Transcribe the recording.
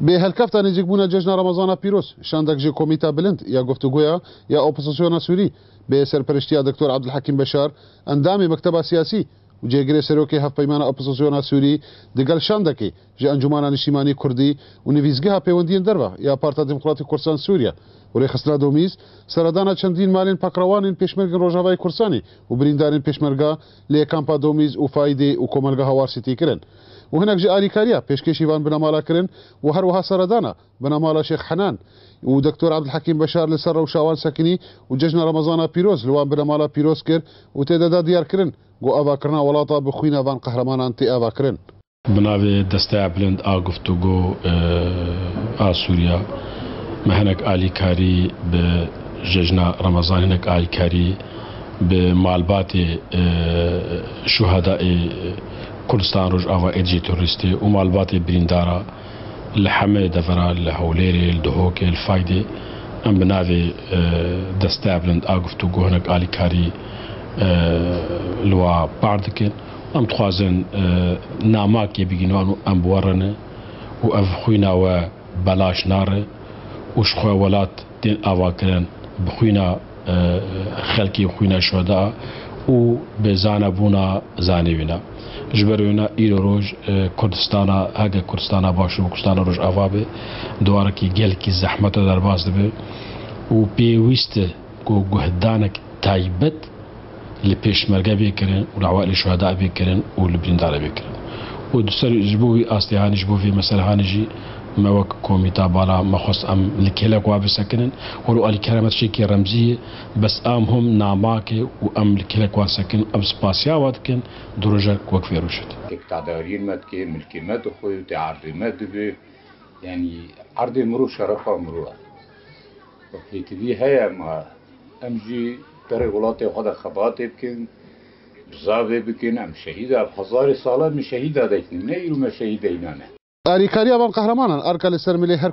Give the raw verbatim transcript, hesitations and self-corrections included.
Bi helkefta nêzîkbûna Cejna Remezana Pîroz, şandek ji Komîta Bilind ya Guftûgoya ya Opozisyona Sûrî, bi serperiştiya Doktor Abdulhekîm Beşar, endamê Mekteba Siyasî û cêgirê serokê Hevpeymana Opozisyona Sûrî, digel şandekê ji Encûmana Niştîmanî Kurdî û nivîsgeha pêwendiyên derve ya Partiya Demokratîk Kurdistan Sûriye û rêxistina Domîz, seredana çendîn malên pakrewanên pêşmergên Rojavayê Kurdistanê û birîndarên pêşmerga lê kampa Domîz û Faydê û komelgeha Warsîtî kirin û hinek ji alîkariya pêşkêşî van binemala kirin û her wiha seredana binemala Şêx Henan û Doktor Abdulhekîm Beşar li ser rewşa wan sekinî û Cejna Remezana Pîroz li wan binemala pîroz kir û tê de da diyar kirin ku avakirina welata bi xwîna van qehremanan tê avakirin. Bi navê Desteya Bilind a Guftûgo, e, a Sûriya, me hinek alîkarî bi Cejna Remezan, hinek alîkarî bi malbatê, e, şuhedayê Kurdistan Rojava ê dijî terorîstê û malbatê birîndara li hemê devera, li Hewlêrê, li Duhokê, li Faydê, em bi navê, e, Desteya Bilind a Guftûgo hinek alîkarî, e, li wa bar dikin. Em dixwazin, e, namakê bigînin wan û em bi we re ne û ev xwîna we belaş nare û ji xwe welat tên avakirin bi xwîna, e, xelkê, xwîna şuheda û bi zanebûna zanê wîna. Ji ber wêna îro roj, e, Kurdistana, heke Kurdistana Başûr û Kurdistana Rojava be, di warekî gelekî zehmet de derbas dibe û pêwîst e ku guhdanek taybet li pêşmerge bê kirin û li ewailê şuheda bê kirin û li birîndar bê kirin. Û di ser, ji bo wî astê hanî, ji bo vê mesele hanî jî me wek komîta bala me xwest em li kêlek wa bisekinin. Welo alîkariya me tiştekî remzî ye, bes em him namake û em li kêlek wa sekinin, em spasiya wa dikin, di rojek wek vê rojê de. Têkdadariyên me dike, milkê me dixwe, tê erdê me dibe. Yanî erdê mirov şerefa mirov e. Pêtivî heye, ma em jî berê welatê xwe de xebatê bikin, bizavê bikin, em şehîda, hezarê sala em şehîda deynin, ne îro me şehîdeyna ne. Alîkariya van qehremanan erka li ser milê her